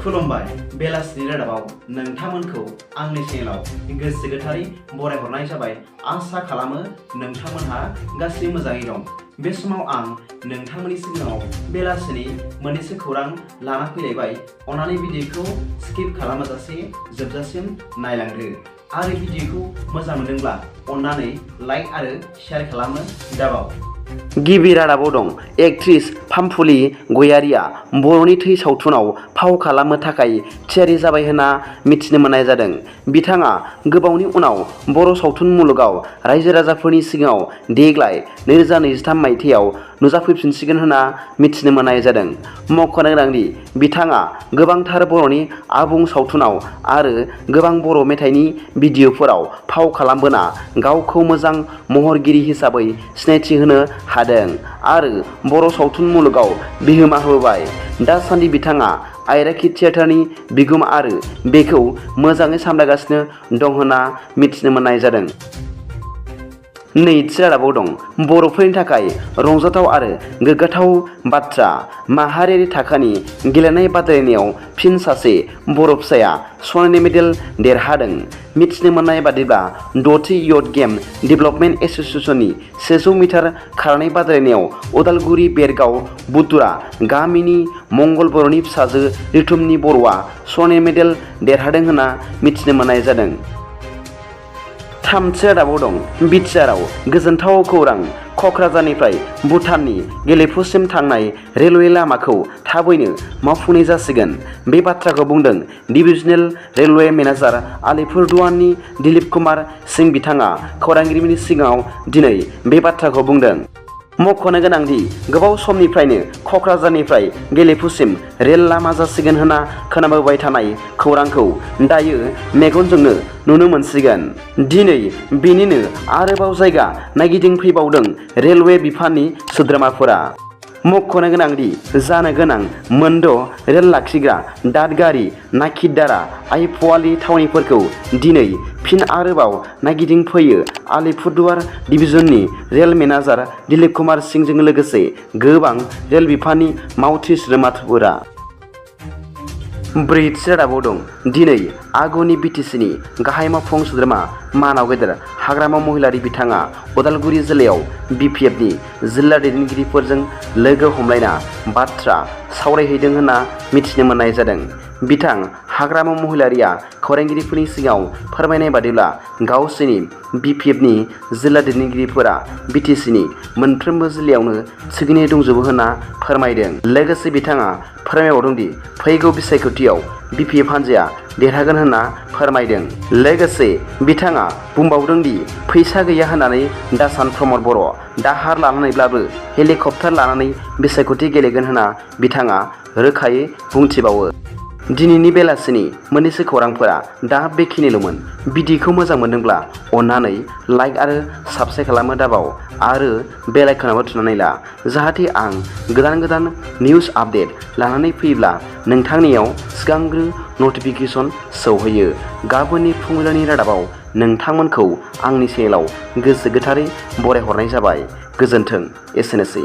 खुलुमबाय बेलासिनि रादाबाव नोंथांमोनखौ आंनि चेनेलाव गोसो गोथारै बरायहरनाय जाबाय। आसा खालामो नोंथांमोनहा गासैबो मोजाङै दं। बे समाव आं नोंथांमोननि सिगाङाव बेलासिनि मोननैसो खौरां लाना फैलायबाय। अन्नानै भिडिअखौ स्किप खालामाजासे जोबजासिम नायलांदो आरो भिडिअखौ मोजां मोनदोंब्ला अन्नानै लाइक आरो शेयार खालामनो दाबाव। गिबि रादाबाव दं एक्ट्रेस फामफुलि गयारिया बर'नि थै सावथुनाव फाव खालामनो थाखाय थियारि जाबाय होनना मिथिनो मोननाय जादों। बिथाङा गोबावनि उनाव बर' सावथुन मुलुगाव रायजो राजाफोरनि सिगाङाव देग्लाय 2023 मायथाइयाव नुजाफैफिनसिगोन होनना मिथिनो मोननाय जादों। मख'नो गोनांदि बिथाङा गोबांथार बर'नि आबुं सावथुनाव आरो गोबां बर' मेथाइनि भिडिअफोराव फाव खालामबोना गावखौ मोजां महरगिरि हिसाबै सिनायथि होनो हादों आरो बर' सावथुन मुलुगाव बिहोमा होबोबाय। दासान्दि बिथाङा आइराखि थियेटारनि बिगुमा आरो बेखौ मोजाङै सामलायगासिनो दं होनना मिथिनो मोननाय जादों। नैथि रादाबाव दं बर'फोरनि थाखाय रंजाथाव आरो गोग्गाथाव बाथ्रा। माहारियारि थाखोनि गेलेनाय बादायलायनायाव फिन सासे बर' फिसाया सनानि मेडेल देरहादों। मिथिनो मोननाय बादिब्ला 6थि इयथ गेम डेभेलपमेन्ट एस'सिएशननि 100 मिटार खारनाय बादायलायनायाव उदालगुरि बेरगाव बुतुरा गामिनि मंगल बर'नि फिसाजो रिथुमनि बर'आ सनानि मेडेल देरहादों होनना मिथिनो मोननाय जादों। थामथि रादाबाव दं बिटिआरआव गोजोनथाव खौरां। क'क्राझारनिफ्राय भुटाननि गेलेफुसिम थांनाय रेलवे लामाखौ थाबैनो मावफुंनाय जासिगोन। बे बाथ्राखौ बुंदों डिभिजनेल रेलवे मेनेजार आलिपुरदुवारनि दिलीप कुमार सिंह। बिथाङा खौरांगिरिफोरनि सिगाङाव दिनै बे बाथ्राखौ बुंदों। मख'नो गोनांदि गोबाव समनिफ्रायनो क'क्राझारनिफ्राय गेलेफुसिम रेल लामा जासिगोन होनना खोनाबोबाय थानाय खौरांखौ दायो मेगनजोंनो नुनो मोनसिगोन। दिनै बेनिनो आरोबाव जायगा नायगिदिंफैबावदों रेलवे बिफाननि सोद्रोमाफोरा। मख'नो गोनांदि जानो गोनां मोनद' रेल लाखिग्रा दादगारि नाकिदारा आइफवालि थावनिफोरखौ दिनै फिन आरोबाव नायगिदिंफैयो आलिपुरदुवार डिभिजननि रेल मेनेजार दिलीप कुमार सिंहजों लोगोसे गोबां रेल बिफाननि मावथि सोद्रोमाफोरा। ब्रैथि रादाबाव दं दिनै आगुनि बिटिसिनि गाहाय मावफुं सोद्रोमा मानाव गेदेर हाग्रामा महिलारि बिथाङा उदालगुरि जिल्लायाव बिपिएफनि जिल्ला दैदेनगिरिफोरजों लोगो हमलायना बाथ्रा सावरायहैदों होनना मिथिनो मोननाय जादों। बिथां हाग्रामा महिलारिया खौरांगिरिफोरनि सिगाङाव फोरमायनाय बादिब्ला गावसोरनि बिपिएफनि जिल्ला दैदेनगिरिफोरा बिटिसिनि मोनफ्रोमबो जिल्लायावनो थिगैनो दंजोबो होनना फोरमायदों। लोगोसे बिथाङा फोरमायबावदों दि फैगौ बिसायख'थियाव बिपिएफ हान्जाया देरहागोन होनना फोरमायदों। लोगोसे बिथाङा बुंबावदों दि फैसा गैया होननानै दासान प्रमद बर' दाहार लानानैब्लाबो हेलिकप्टार लानानै बिसायख'थि गेलेगोन होनना बिथाङा रोखायै बुंथिबावो। दिनैनि बेलासिनि मोननैसो खौरांफोरा दा बेखिनिल'मोन। भिडिअखौ मोजां मोनदोंब्ला अन्नानै लाइक आरो साबस्क्राइब खालामनो दाबाव आरो बेल आइकनआवबो थुनानै ला, जाहाथे आं गोदान निउस आपडेट लानानै फैयोब्ला नोंथांनियाव सिगांग्रो नटिफिकेसन सौहैयो। गाबोननि फुंबिलिनि रादाबाव नोंथांमोनखौ आंनि चेनेलाव गोसो गोथारै बरायहरनाय जाबाय। गोजोन्थों। एसेनोसै।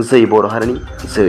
जै बर' हारिनि जै।